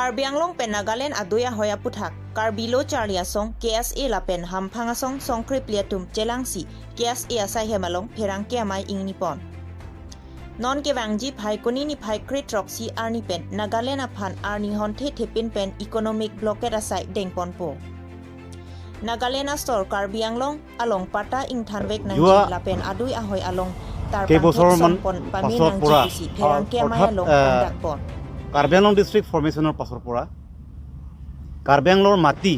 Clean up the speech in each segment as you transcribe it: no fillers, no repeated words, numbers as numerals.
Karbi Anglong pen Nagaland aduya hoya puthak Karbi lo charlia song KSA la pen hamphanga song songkrip liatum chelangsi KSA asai hemalong pherang ke amai ingni pon non ke wangji phai koni ni phai krit roxy arni pen Nagaland aphan arni hon the thepin pen economic blockade asai dengpon po Nagaland astor Karbi Anglong along pata ing thanwek nangji la pen adui ahoi along tar কেইবছৰমান পাছৰ পৰা, অৰ্থাৎ Karbi Anglong district ফৰ্মেশ্যনৰ পাছৰ পৰা কাৰ্বি আংলঙৰ মাটি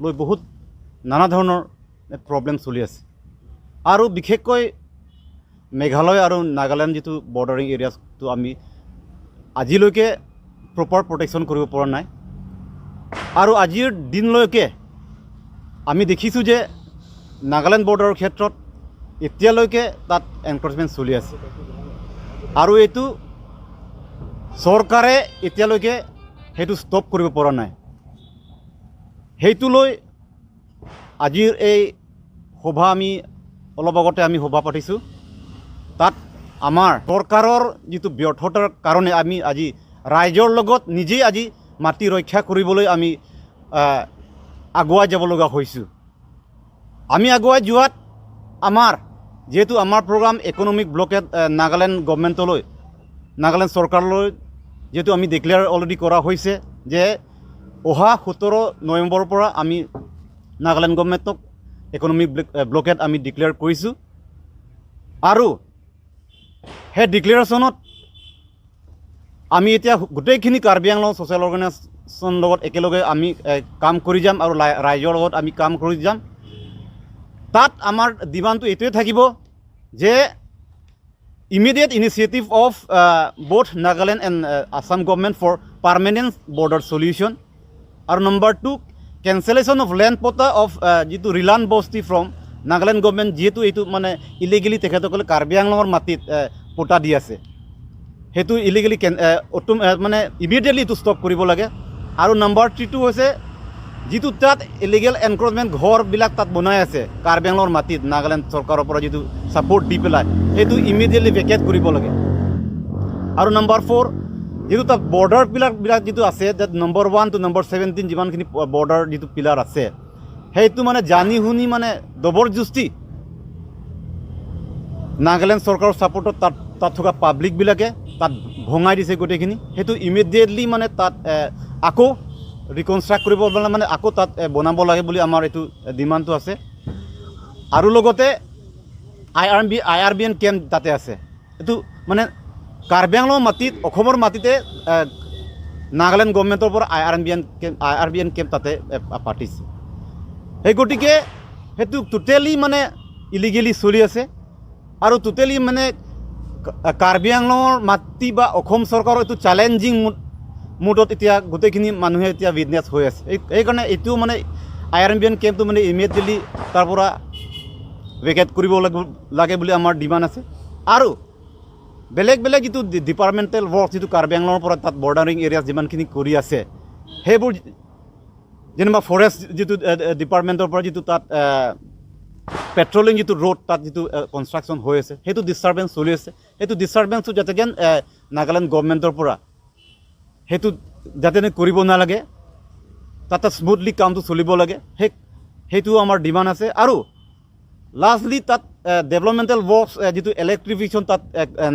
লৈ বহুত নানা ধৰণৰ প্ৰব্লেম চলি আছে। আৰু বিশেষকৈ মেঘালয় আৰু নাগালেণ্ড যিটো বৰ্ডাৰিং এৰিয়াছটো আমি আজিলৈকে প্ৰপাৰ প্ৰটেকশ্যন কৰিব পৰা নাই। আৰু আজিৰ দিনলৈকে আমি দেখিছোঁ যে নাগালেণ্ড বৰ্ডাৰৰ ক্ষেত্ৰত এতিয়ালৈকে তাত এনক্ৰচমেণ্ট চলি আছে আৰু এইটো চৰকাৰে এতিয়ালৈকে সেইটো ষ্টপ কৰিব পৰা নাই। সেইটো লৈ আজিৰ এই সভা, আমি অলপ আগতে আমি সভা পাতিছোঁ। তাত আমাৰ চৰকাৰৰ যিটো ব্যৰ্থতাৰ কাৰণে আমি আজি ৰাইজৰ লগত নিজেই আজি মাটি ৰক্ষা কৰিবলৈ আমি আগুৱাই যাব লগা হৈছোঁ। আমি আগুৱাই যোৱাত আমাৰ যিহেতু আমাৰ প্ৰগ্ৰাম ইকনমিক ব্লকেড নাগালেণ্ড গভমেণ্টলৈ, নাগালেণ্ড চৰকাৰলৈ যিহেতু আমি ডিক্লেয়াৰ অলৰেডি কৰা হৈছে যে অহা 17 নৱেম্বৰৰ পৰা আমি নাগালেণ্ড গভমেণ্টক ইকনমিক ব্লকেড আমি ডিক্লেয়াৰ কৰিছোঁ। আৰু সেই ডিক্লেৰেশ্যনত আমি এতিয়া গোটেইখিনি কাৰ্বি আংলং ছ'চিয়েল অৰ্গেনাইজেশ্যন লগত একেলগে আমি কাম কৰি যাম আৰু ৰাইজৰ লগত আমি কাম কৰি যাম। তাত আমাৰ ডিমাণ্ডটো এইটোৱে থাকিব যে immediate initiative of both Nagaland and Assam government for permanent border solution আৰু number 2, cancellation of land patta of যিটো ৰিলান বস্তি ফ্ৰম নাগালেণ্ড গভমেণ্ট। যিহেতু এইটো মানে ইলিগেলি তেখেতসকলে কাৰ্বি আংলঙৰ মাটিত পটা দি আছে, সেইটো ইলিগেলি কেন অটো মানে ইমিডিয়েটলি এইটো ষ্টপ কৰিব লাগে। আৰু নম্বৰ 3টো হৈছে যিটো তাত ইলিগেল এনক্ৰচমেণ্ট ঘৰবিলাক তাত বনাই আছে কাৰ্বি আংলঙৰ মাটিত নাগালেণ্ড চৰকাৰৰ পৰা যিটো ছাপৰ্ট দি পেলাই, সেইটো ইমিডিয়েটলি ভেকেট কৰিব লাগে। আৰু নম্বৰ 4, যিটো তাত বৰ্ডাৰ পিলাৰবিলাক যিটো আছে, তাত নম্বৰ 1 টু নম্বৰ 17 যিমানখিনি বৰ্ডাৰ যিটো পিলাৰ আছে, সেইটো মানে জানি শুনি মানে জবৰদস্তি নাগালেণ্ড চৰকাৰৰ ছাপৰ্টত তাত তাত থকা পাব্লিকবিলাকে তাত ভঙাই দিছে গোটেইখিনি। সেইটো ইমিডিয়েটলি মানে তাত আকৌ ৰিকনষ্ট্ৰাক্ট কৰিব মানে আকৌ তাত বনাব লাগে বুলি আমাৰ এইটো ডিমাণ্ডটো আছে। আৰু লগতে I R B N camp তাতে আছে। এইটো মানে কাৰ্বি আংলং মাটিত, অসমৰ মাটিতে নাগালেণ্ড গভমেণ্টৰ পৰা I R B N camp তাতে পাতিছে। সেই গতিকে সেইটো টোটেলি মানে ইলিগেলি চলি আছে আৰু টোটেলি মানে কাৰ্বি আংলঙৰ মাটি বা অসম চৰকাৰৰ এইটো চেলেঞ্জিং মুডত এতিয়া গোটেইখিনি মানুহে এতিয়া উইটনেছ হৈ আছে। সেইকাৰণে এইটো মানে I R B N কেম্পটো মানে ইমিডিয়েটলি তাৰ পৰা ভেকেট কৰিব লাগে বুলি আমাৰ ডিমাণ্ড আছে। আৰু বেলেগ বেলেগ যিটো ডিপাৰ্টমেণ্টেল ৱৰ্ক যিটো কাৰ্বি আংলঙৰ পৰা তাত বৰ্ডাৰিং এৰিয়া যিমানখিনি কৰি আছে, সেইবোৰ যেনিবা ফৰেষ্ট যিটো ডিপাৰ্টমেণ্টৰ পৰা যিটো তাত পেট্ৰলিং যিটো ৰোড তাত যিটো কনষ্ট্ৰাকশ্যন হৈ আছে, সেইটো ডিষ্টাৰ্বেঞ্চ চলি আছে। সেইটো ডিষ্টাৰ্বেঞ্চটো যাতে যেন নাগালেণ্ড গভমেণ্টৰ পৰা সেইটো যাতে কৰিব নালাগে, তাতে স্মুথলি কামটো চলিব লাগে, সেইটোও আমাৰ ডিমাণ্ড আছে। আৰু লাষ্টলি তাত ডেভেলপমেণ্টেল ৱৰ্কছ যিটো ইলেক্ট্ৰিফিকেশ্যন তাত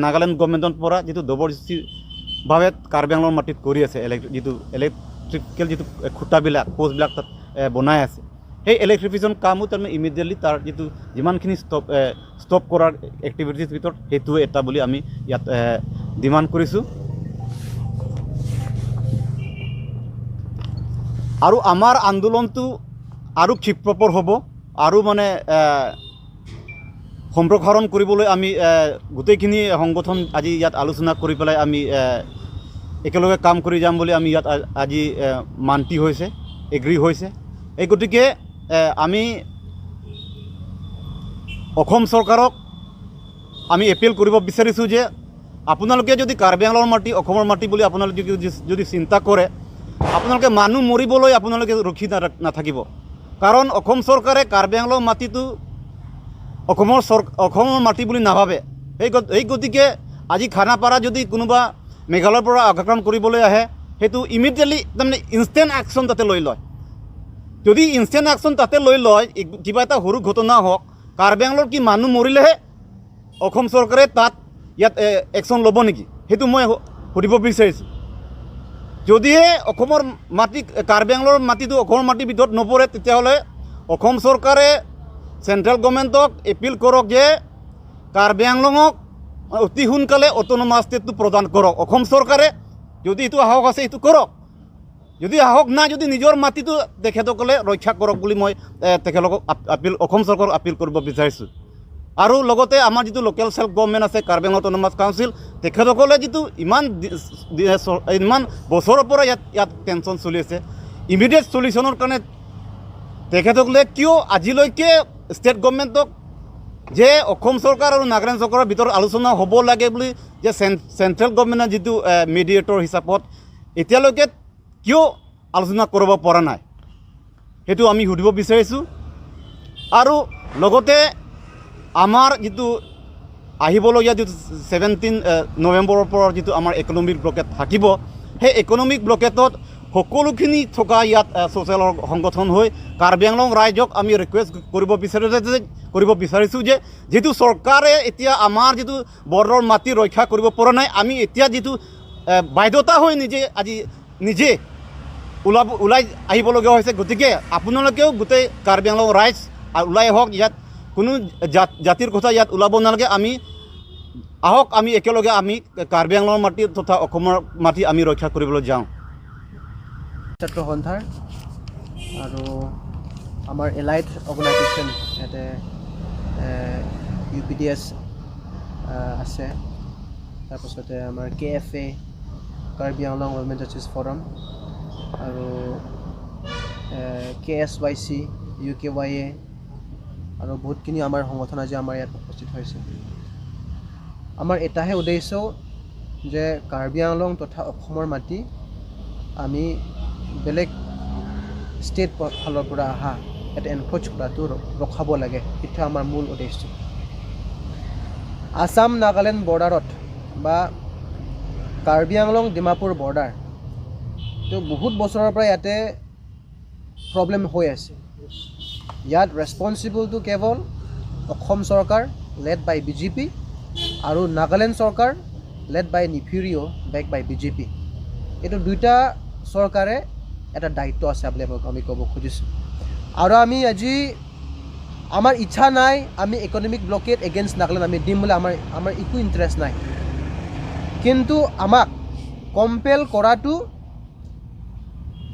নাগালেণ্ড গভমেণ্টৰ পৰা যিটো জবৰদস্তিভাৱে কাৰ্বি আংলঙৰ মাটিত কৰি আছে, যিটো ইলেক্ট্ৰিকেল যিটো খুঁটাবিলাক, প'ষ্টবিলাক তাত বনাই আছে, সেই ইলেক্ট্ৰিফিকেশ্যন কামো তাৰমানে ইমিডিয়েটলি তাৰ যিটো যিমানখিনি ষ্টপ কৰাৰ এক্টিভিটিছ ভিতৰত সেইটো এটা বুলি আমি ইয়াত ডিমাণ্ড কৰিছোঁ। আৰু আমাৰ আন্দোলনটো আৰু ক্ষিপ্ৰপৰ হ'ব আৰু মানে সম্প্ৰসাৰণ কৰিবলৈ আমি গোটেইখিনি সংগঠন আজি ইয়াত আলোচনা কৰি পেলাই আমি একেলগে কাম কৰি যাম বুলি আমি ইয়াত আজি মান্তি হৈছে, এগ্ৰী হৈছে। এই গতিকে আমি অসম চৰকাৰক আমি এপিল কৰিব বিচাৰিছোঁ যে আপোনালোকে যদি কাৰ্বি আংলঙৰ মাটি অসমৰ মাটি বুলি আপোনালোকে যদি চিন্তা কৰে, আপোনালোকে মানুহ মৰিবলৈ আপোনালোকে ৰখি নাথাকিব। কাৰণ অসম চৰকাৰে কাৰ্বি আংলং মাটিটো অসমৰ মাটি বুলি নাভাবে। এই গতিকে আজি খানাপাৰা যদি কোনোবা মেঘালয়ৰ পৰা আক্ৰমণ কৰিবলৈ আহে, সেইটো ইমিডিয়েটলি তাৰমানে ইনষ্টেণ্ট একশ্যন তাতে লৈ লয়। যদি ইনষ্টেণ্ট একশ্যন তাতে লৈ লয়, কিবা এটা সৰু ঘটনা হওক, কাৰ্বি আংলঙৰ কি মানুহ মৰিলেহে অসম চৰকাৰে তাত ইয়াত একশ্যন ল'ব নেকি, সেইটো মই সুধিব বিচাৰিছোঁ। যদিহে অসমৰ মাটি, কাৰ্বি আংলঙৰ মাটিটো অসমৰ মাটিৰ ভিতৰত নপৰে, তেতিয়াহ'লে অসম চৰকাৰে চেণ্ট্ৰেল গভৰ্ণমেণ্টক এপিল কৰক যে কাৰ্বি আংলঙক অতি সোনকালে অট'নমাছ ষ্টেটটো প্ৰদান কৰক। অসম চৰকাৰে যদি এইটো সাহস আছে, এইটো কৰক। যদি সাহস নাই, যদি নিজৰ মাটিটো তেখেতসকলে ৰক্ষা কৰক বুলি মই তেখেতলোকক আপিল, অসম চৰকাৰক আপিল কৰিব বিচাৰিছোঁ। আৰু লগতে আমাৰ যিটো লোকেল চেল্ফ গভৰ্ণমেণ্ট আছে, কাৰ্বি আংলং অট'নমাছ কাউন্সিল, তেখেতসকলে যিটো ইমান বছৰৰ পৰা ইয়াত টেনশ্যন চলি আছে, ইমিডিয়েট চলিউশ্যনৰ কাৰণে তেখেতসকলে কিয় আজিলৈকে ষ্টেট গভৰ্ণমেণ্টক যে অসম চৰকাৰ আৰু নাগালেণ্ড চৰকাৰৰ ভিতৰত আলোচনা হ'ব লাগে বুলি যে চেণ্ট্ৰেল গভৰ্ণমেণ্টে যিটো মিডিয়েটৰ হিচাপত এতিয়ালৈকে কিয় আলোচনা কৰিব পৰা নাই, সেইটো আমি সুধিব বিচাৰিছোঁ। আৰু লগতে আমাৰ যিটো আহিবলগীয়া যিটো 17 নৱেম্বৰৰ পৰা যিটো আমাৰ ইকনমিক ব্লকেট থাকিব, সেই ইকনমিক ব্লকেটত সকলোখিনি থকা ইয়াত ছ'চিয়েল সংগঠন হৈ কাৰ্বি আংলং ৰাইজক আমি ৰিকুৱেষ্ট কৰিব বিচাৰিছোঁ যে যিটো চৰকাৰে এতিয়া আমাৰ যিটো বৰ্ডাৰৰ মাটি ৰক্ষা কৰিব পৰা নাই, আমি এতিয়া যিটো বাধ্যতা হৈ নিজে আজি নিজে ওলাই আহিবলগীয়া হৈছে। গতিকে আপোনালোকেও গোটেই কাৰ্বি আংলং ৰাইজ ওলাই আহক। ইয়াত কোনো জাতিৰ কথা ইয়াত ওলাব নালাগে। আমি আহক, আমি একেলগে আমি কাৰ্বি আংলঙৰ মাটি তথা অসমৰ মাটি আমি ৰক্ষা কৰিবলৈ যাওঁ। ছাত্ৰ সন্থাৰ আৰু আমাৰ এলাইড অৰ্গেনাইজেশ্যন ইয়াতে ইউ পি ডি এছ আছে, তাৰপাছতে আমাৰ K F A, Karbi Anglong women justice forum আৰু K S Y C, U K Y A আৰু বহুতখিনি আমাৰ সংগঠন আজি আমাৰ ইয়াত উপস্থিত হৈছে। আমাৰ এটাহে উদ্দেশ্য যে কাৰ্বি আংলং তথা অসমৰ মাটি আমি বেলেগ ষ্টেট ফালৰ পৰা অহা ইয়াতে এনক্ৰ'চ কৰাটো ৰখাব লাগে। সেইটো আমাৰ মূল উদ্দেশ্য। আছাম নাগালেণ্ড বৰ্ডাৰত বা কাৰ্বি আংলং ডিমাপুৰ বৰ্ডাৰ, তো বহুত বছৰৰ পৰা ইয়াতে প্ৰব্লেম হৈ আছে। ইয়াত ৰেচপনচিবলটো কেৱল অসম চৰকাৰ লেড বাই বিজেপি আৰু নাগালেণ্ড চৰকাৰ led by Neiphiu Rio' back by BJP. এইটো দুইটা চৰকাৰে এটা দায়িত্ব আছে বুলি আমি ক'ব খুজিছোঁ। আৰু আমি আজি আমাৰ ইচ্ছা নাই আমি ইকনমিক ব্লকেড এগেইনষ্ট নাগালেণ্ড আমি দিম বুলি, আমাৰ একো ইণ্টাৰেষ্ট নাই। কিন্তু আমাক কম্পেল কৰাটো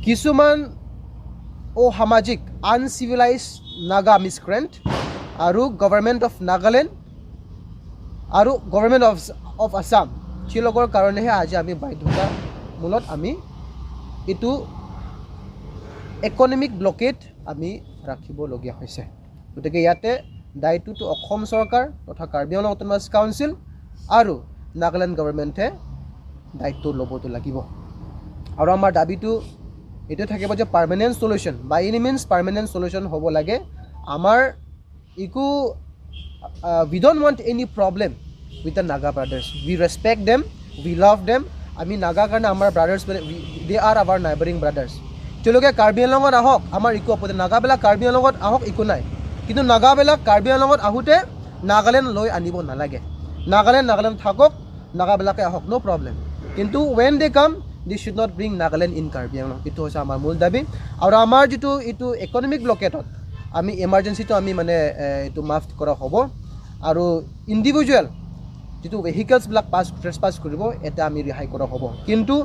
কিছুমান অসামাজিক আনচিভিলাইজ নাগা মিছক্ৰেণ্ট আৰু গভৰ্ণমেণ্ট অফ নাগালেণ্ড আৰু গভৰ্ণমেণ্ট অফ আছাম তেওঁলোকৰ কাৰণেহে আজি আমি বাধ্যতামূলত আমি এইটো ইকনমিক ব্লকেড আমি ৰাখিবলগীয়া হৈছে। গতিকে ইয়াতে দায়িত্বটো অসম চৰকাৰ তথা কাৰ্বি আংলং অট'নমাছ কাউন্সিল আৰু নাগালেণ্ড গভৰ্ণমেণ্টে দায়িত্ব ল'বতো লাগিব। আৰু আমাৰ দাবীটো এইটো থাকিব যে permanent solution, by any means permanent solution হ'ব লাগে। আমাৰ একো, we don't want any problem with the Naga brothers. We respect them, we love them. আমি নাগা কাৰণে আমাৰ brothers, they are our neighbouring brothers. তেওঁলোকে কাৰ্বি আংলঙত আহক, আমাৰ একো আপত্তি। নাগাবিলাক কাৰ্বি আংলঙত আহক, একো নাই। কিন্তু নাগাবিলাক কাৰ্বি আংলঙত আহোঁতে নাগালেণ্ড লৈ আনিব নালাগে। নাগালেণ্ড নাগালেণ্ড থাকক, নাগাবিলাকে আহক, ন' প্ৰব্লেম। কিন্তু when they come, they should not bring Nagaland in Karbi Anglong. এইটো হৈছে আমাৰ মূল দাবী। আৰু আমাৰ যিটো এইটো ইকনমিক ব্লকেটত আমি এমাৰ্জেঞ্চিটো আমি মানে এইটো মাফ কৰা হ'ব আৰু ইণ্ডিভিজুৱেল যিটো ভেহিকেলছবিলাক ট্ৰেছপাছ কৰিব, এটা আমি ৰেহাই কৰা হ'ব। কিন্তু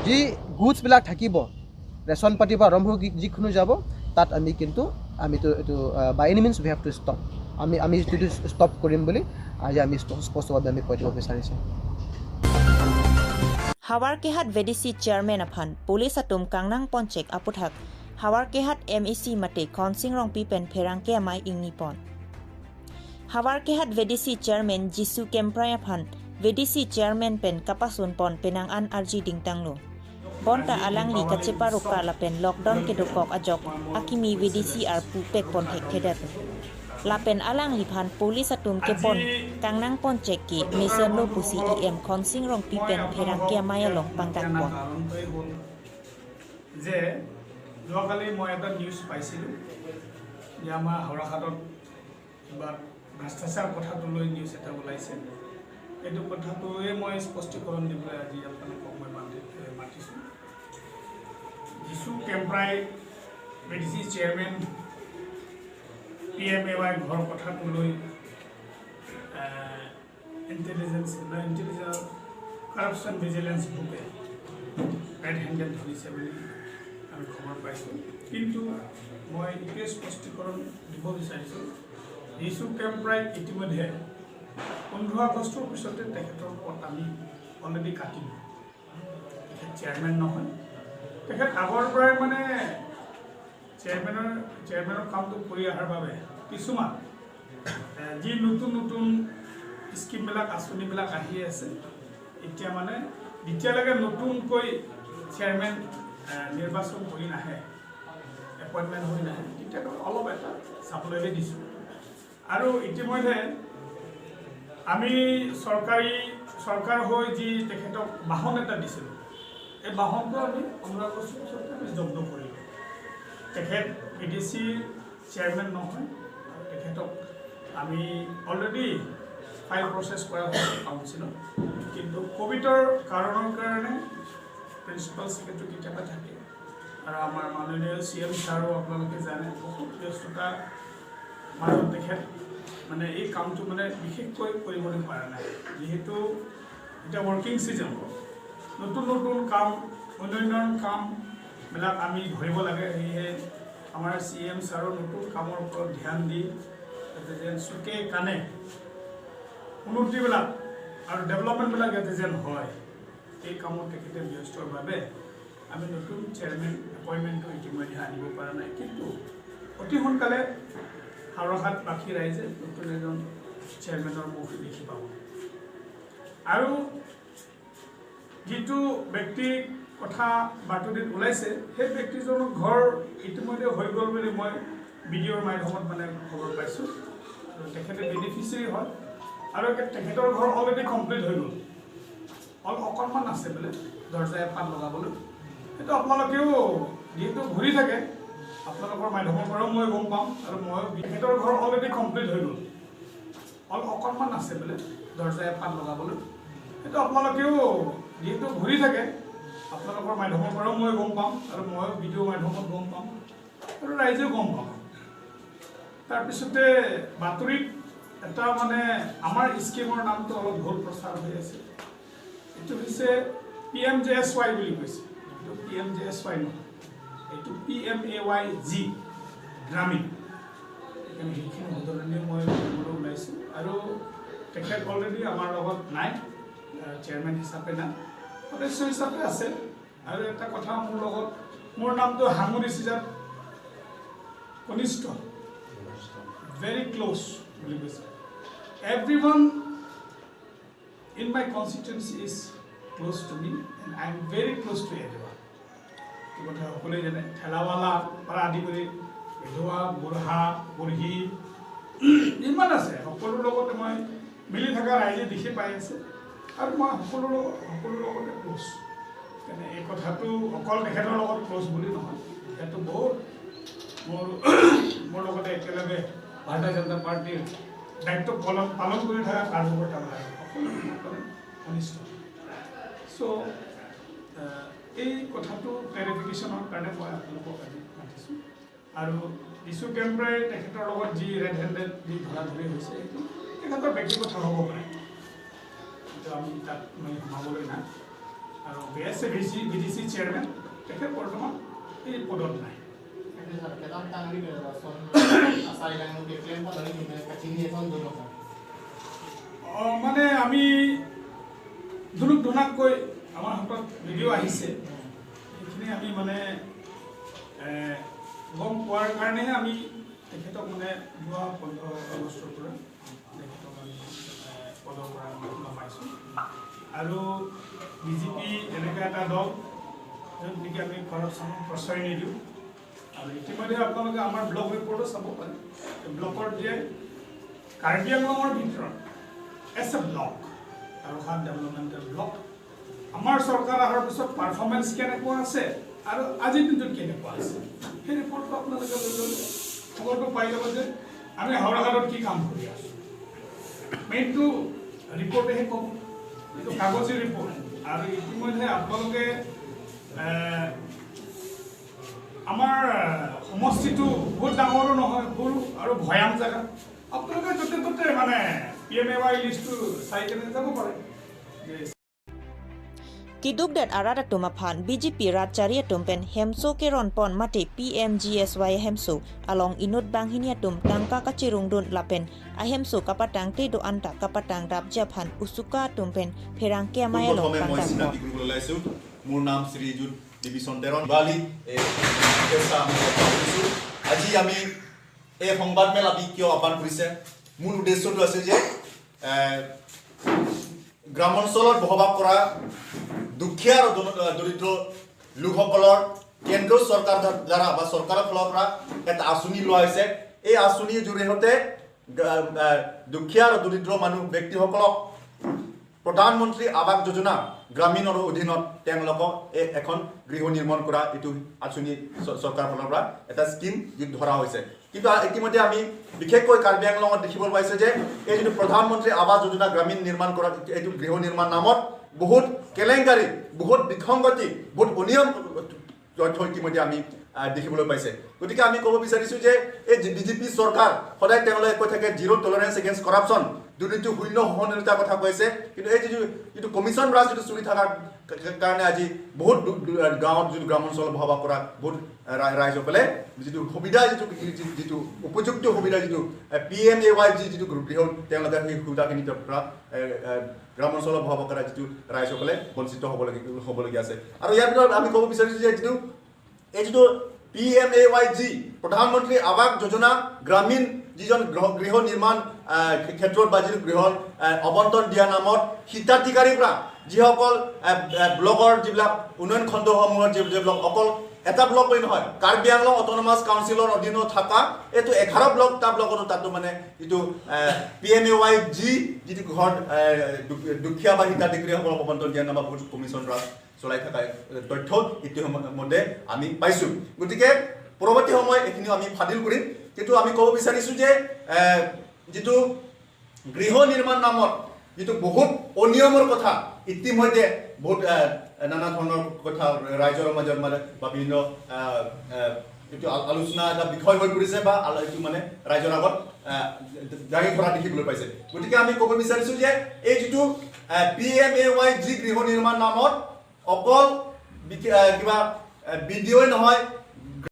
যি গুডছবিলাক থাকিব, ৰেচন পাতিৰ পৰা আৰম্ভ কৰি যিকোনো যাব, তাত আমি কিন্তু আমিতো এইটো by any means we have to stop. আমি যিটো ষ্টপ কৰিম বুলি আজি আমি স্পষ্টভাৱে আমি কৈ দিব বিচাৰিছোঁ। Hawar Kehat VDC Chairman aphan Police atum Kangnang Ponchek aputhak Hawar Kehat MEC mate Khonsing Rongpi pen pherang ke amai ingni pon. Hawar Kehat VDC Chairman Jisu Kemprai aphan VDC Chairman pen kapasun pon penang an arji dingtanglo. Bonta alangli kachepa roka la pen lockdown ke dokok ajok akimi VDC ar pupek pon hek thedat. Lapen alang liphan police atum ke pon kangnang pon cheki mesen lo pusi EM khonsing rong pipen pherang ke mayalong pangdak pon. যে যোৱাকালি মই এটা news পাইছিলোঁ যে আমাৰ হাওৰাঘাটত কিবা ভ্ৰষ্টাচাৰ কথাটো লৈ নিউজ এটা ওলাইছে। এইটো কথাটোৱে মই স্পষ্টীকৰণ দিবলৈ আজি আপোনালোকক মই মাতিছোঁ। Jisu Kemprai BDC chairman PMAY ঘৰ কথাটো লৈ ইণ্টেলিজেঞ্চ কাৰাপশ্যন ভিজিলেঞ্চ গ্ৰুপে ৰেড হেণ্ডেড ধৰিছে বুলি আমি খবৰ পাইছোঁ। কিন্তু মই এইটোৱে স্পষ্টীকৰণ দিব বিচাৰিছোঁ, যিছু কেম্প্ৰাই ইতিমধ্যে 15 আগষ্টৰ পিছতে তেখেতৰ পদ আমি অলৰেডি কাটিলোঁ। তেখেত চেয়াৰমেন নহয়, তেখেত আগৰ পৰাই মানে চেয়াৰমেনৰ কামটো কৰি অহাৰ বাবে কিছুমান যি নতুন নতুন স্কিমবিলাক আঁচনিবিলাক আহি আছে, এতিয়া মানে যেতিয়ালৈকে নতুনকৈ চেয়াৰমেন নিৰ্বাচন কৰি নাহে, এপইণ্টমেণ্ট হৈ নাহে, তেতিয়ালৈকে অলপ এটা চাবলৈ দিছোঁ। আৰু ইতিমধ্যে আমি চৰকাৰ হৈ যি তেখেতক বাহন এটা দিছিলোঁ, এই বাহনটো আমি 15 আগষ্টৰ পিছতে আমি জব্দ কৰিলোঁ। তেখেত বি ডি চিৰ চেয়াৰমেন নহয়, আৰু তেখেতক আমি অলৰেডি ফাইল প্ৰচেছ কৰা হৈছে কাউন্সিলত। কিন্তু ক'ভিডৰ কাৰণৰ কাৰণে প্ৰিন্সিপাল ছেক্ৰেটাৰী কেতিয়াবা থাকে, আৰু আমাৰ মাননীয় চি এম ছাৰো আপোনালোকে জানে বহুত ব্যস্ততাৰ মাজত তেখেত মানে এই কামটো মানে বিশেষকৈ কৰিবলৈ পৰা নাই। যিহেতু এতিয়া ৱৰ্কিং ছিজন, নতুন নতুন কাম, উন্নয়নৰ কামবিলাক আমি ধৰিব লাগে। সেয়েহে আমাৰ চি এম ছাৰৰ নতুন কামৰ ওপৰত ধ্যান দি যাতে যেন চুকে কাণে উন্নতিবিলাক আৰু ডেভেলপমেণ্টবিলাক যাতে যেন হয়, এই কামত তেখেতে ব্যস্তৰ বাবে আমি নতুন চেয়াৰমেন এপইণ্টমেণ্টটো ইতিমধ্যে আনিব পৰা নাই। কিন্তু অতি সোনকালে হাওৰাঘাটবাসী ৰাইজে নতুন এজন চেয়াৰমেনৰ মুখ দেখি পাব। আৰু যিটো ব্যক্তিৰ কথা বাতৰিত ওলাইছে, সেই ব্যক্তিজনৰ ঘৰ ইতিমধ্যে হৈ গ'ল বুলি মই ভিডিঅ'ৰ মাধ্যমত মানে খবৰ পাইছোঁ। আৰু তেখেতে বেনিফিচিয়াৰী হয়, আৰু তেখেতৰ ঘৰ অলৰেডি কমপ্লিট হৈ গ'ল, অলপ অকণমান আছে বোলে দৰ্জা এপাত লগাবলৈ। সেইটো আপোনালোকেও যিহেতু ঘূৰি থাকে, আপোনালোকৰ মাধ্যমৰ পৰাও মই গম পাম। আৰু মই তেখেতৰ ঘৰ অলৰেডি কমপ্লিট হৈ গ'ল, অলপ অকণমান আছে বোলে দৰ্জা এপাত লগাবলৈ। সেইটো আপোনালোকেও যিহেতু ঘূৰি থাকে, আপোনালোকৰ মাধ্যমৰ পৰাও মই গম পাম, আৰু মই ভিডিঅ' মাধ্যমত গম পাম, আৰু ৰাইজেও গম পাব। তাৰপিছতে বাতৰিত এটা মানে আমাৰ স্কীমৰ নামটো অলপ ভুল প্ৰচাৰ হৈ আছে। এইটো হৈছে PMJSY বুলি কৈছে, এইটো PMJSY নহয়, এইটো PMAYG গ্ৰামীণ। সেইকাৰণে সেইখিনি শুধৰণিও মই কৰিবলৈ ওলাইছোঁ। আৰু তেখেত অলৰেডি আমাৰ লগত নাই, চেয়াৰমেন হিচাপে নাই, সদস্য হিচাপে আছে। আৰু এটা কথা, মোৰ লগত মোৰ নামটো সাঙুৰিছে যাত কনিষ্ঠ, ভেৰি ক্ল'জ বুলি কৈছে। Everyone in my constituency is close to me and I am very close to everyone. এই কথা সকলোৱে জানে। ঠেলাৱালা পৰা আদি কৰি বিধৱা, বুঢ়া বুঢ়ী ইমান আছে, সকলোৰ লগতে মই মিলি থকা ৰাইজে দেখি পাই আছে। আৰু মই সকলোৰ লগতে ক্ল'জ। সেইকাৰণে এই কথাটো অকল তেখেতৰ লগত ক্ল'জ বুলি নহয়, ইয়াতো বহুত মোৰ লগতে একেলগে ভাৰতীয় জনতা পাৰ্টীৰ দায়িত্ব পালন কৰি থকা কাৰ্যকৰ্তাবিলাক সকলো ঘনিষ্ঠ। চ' এই কথাটো ক্লেৰিফিকেশ্যনৰ কাৰণে মই আপোনালোকক আজি মাতিছোঁ। আৰু যিছু কেম্প্ৰাই তেখেতৰ লগত যি ৰেড হেণ্ডেড যি ধৰা ধৰি হৈছে, সেইটো তেখেতৰ ব্যক্তিগত হ'ব পাৰে, সেইটো আমি তাত মানে সোমাবলৈ নাই। আৰু B S A VDC chairman তেখেত বৰ্তমান এই পদত নাই। মানে আমি ধুনুক ধুনাককৈ আমাৰ হাতত ভিডিঅ' আহিছে, সেইখিনি আমি মানে গম পোৱাৰ কাৰণেহে আমি তেখেতক মানে যোৱা 15 আগষ্টৰ পৰা তেখেতক আমি পদৰ পৰা নমাইছোঁ। আৰু বিজেপি এনেকুৱা এটা দল য'ত নেকি আমি কৰাপশ্যনক প্ৰশ্ৰয় নিদিওঁ। আৰু ইতিমধ্যে আপোনালোকে আমাৰ ব্লক ৰিপৰ্টো চাব পাৰে। ব্লকত যে কাৰ্বি আংলঙৰ ভিতৰত এছ এ ব্লক হাওৰাঘাট ডেভেলপমেণ্টেল ব্লক, আমাৰ চৰকাৰ অহাৰ পিছত পাৰফৰ্মেঞ্চ কেনেকুৱা আছে আৰু আজিৰ দিনটোত কেনেকুৱা আছে, সেই ৰিপৰ্টটো আপোনালোকে লৈ ল'লে খবৰটো পাই যাব যে আমি হাওৰাঘাটত কি কাম কৰি আছোঁ। মেইনটো ৰিপৰ্টেহে ক'ব, এইটো কাগজী ৰিপৰ্ট। আৰু ইতিমধ্যে আপোনালোকে আমাৰ সমষ্টিটো বহুত ডাঙৰো নহয়, সৰু আৰু ভৈয়াম জেগা। আপোনালোকে য'তে ত'তে মানে পিএমএৱাই লিষ্টটো চাই কেনে যাব পাৰে যে Kiduk det arada tumaphan BJP ratchari tumpen hemso ke ronpon mate PMGSY hemso along inut banghini atum tangka kachirung dun lapen ahemso kapatang te do anta kapatang rabja phan usuka tumpen pherang ke amaya long পোনপ্ৰথমে মই pangdang চিনাকি কৰিবলৈ ওলাইছোঁ। মোৰ নাম শ্ৰীযুত দেৱীচন তেৰণ বালি। এই শুভেচ্ছা আমি জ্ঞাপন কৰিছোঁ। আজি আমি এই সংবাদমেল আমি কিয় আহ্বান কৰিছে, মূল উদ্দেশ্যটো আছে যে গ্ৰাম অঞ্চলত বসবাস কৰা দুখীয়া আৰু দৰিদ্ৰ লোকসকলৰ কেন্দ্ৰ চৰকাৰ দ্বাৰা বা চৰকাৰৰ ফালৰ পৰা এটা আঁচনি লোৱা হৈছে। এই আঁচনিৰ জৰিয়তে দুখীয়া আৰু দৰিদ্ৰ মানুহ ব্যক্তিসকলক প্ৰধানমন্ত্ৰী আৱাস যোজনা গ্ৰামীণৰ অধীনত তেওঁলোকক এই এখন গৃহ নিৰ্মাণ কৰা এইটো আঁচনি চৰকাৰৰ ফালৰ পৰা এটা স্কীম যিটো ধৰা হৈছে। কিন্তু ইতিমধ্যে আমি বিশেষকৈ কাৰ্বি আংলঙত দেখিবলৈ পাইছোঁ যে এই যিটো প্ৰধানমন্ত্ৰী আৱাস যোজনা গ্ৰামীণ নিৰ্মাণ কৰা এইটো গৃহ নিৰ্মাণ নামত বহুত কেলেংকাৰী, বহুত বিসংগতি, বহুত অনিয়ম তথ্য ইতিমধ্যে আমি দেখিবলৈ পাইছে। গতিকে আমি ক'ব বিচাৰিছোঁ যে এই বিজেপি চৰকাৰ সদায় তেওঁলোকে কৈ থাকে জিৰ' টলাৰেঞ্চ এগেইনষ্ট কৰাপশ্যন, দুৰ্নীতি শূন্য সহনশীলতাৰ কথা কৈছে। কিন্তু এই যিটো যিটো কমিশ্যন ৰাজ যিটো চলি থকাৰ কাৰণে আজি বহুত গাঁৱত যিটো গ্ৰাম অঞ্চলত বসবাস কৰা বহুত ৰাইজসকলে যিটো সুবিধা, যিটো যিটো- যিটো উপযুক্ত সুবিধা, যিটো পিএমএৱাই যিটো গৃহ, তেওঁলোকে সেই সুবিধাখিনিৰ পৰা এ, এ, গ্ৰাম অঞ্চলত বসবাস কৰা যিটো ৰাইজসকলে বঞ্চিত হ'বলগীয়া আছে। আৰু ইয়াৰ ভিতৰত আমি ক'ব বিচাৰিছোঁ যে এই যিটো পিএমএৱাই জি, প্ৰধানমন্ত্ৰী আৱাস যোজনা গ্ৰামীণ, যিজন গৃহ নিৰ্মাণ ক্ষেত্ৰত বা যিটো গৃহ আবণ্টন দিয়া নামত হিতাধিকাৰীৰ পৰা যিসকল ব্লকৰ যিবিলাক উন্নয়ন খণ্ডসমূহৰ যিবিলাক অকল এটা ব্লক বুলি নহয়, কাৰ্বি আংলং অট'নমাছ কাউন্সিলৰ অধীনত থকা এইটো 11 ব্লক, তাৰ ব্লকতো তাতো মানে যিটো পিএমএৱাই জি যিটো ঘৰত দুখীয়া বা হিতাধিকাৰীসকলক আবণ্টন দিয়া নামত বহুত কমিশ্যন ৰাজ চলাই থকা তথ্য ইতিমধ্যে আমি পাইছোঁ। গতিকে পৰৱৰ্তী সময় এইখিনিও আমি ফাদিল কৰিম। কিন্তু আমি ক'ব বিচাৰিছোঁ যে যিটো গৃহ নিৰ্মাণ নামত যিটো বহুত অনিয়মৰ কথা ইতিমধ্যে বহুত নানা ধৰণৰ কথা ৰাইজৰ মাজত মানে বা বিভিন্ন এইটো আলোচনা এটা বিষয় হৈ পৰিছে বা এইটো মানে ৰাইজৰ আগত দাঙি ধৰা দেখিবলৈ পাইছে। গতিকে আমি ক'ব বিচাৰিছোঁ যে এই যিটো পিএমএৱাই জি গৃহ নিৰ্মাণ নামত অকল কিবা বি ডি অ'ই নহয়।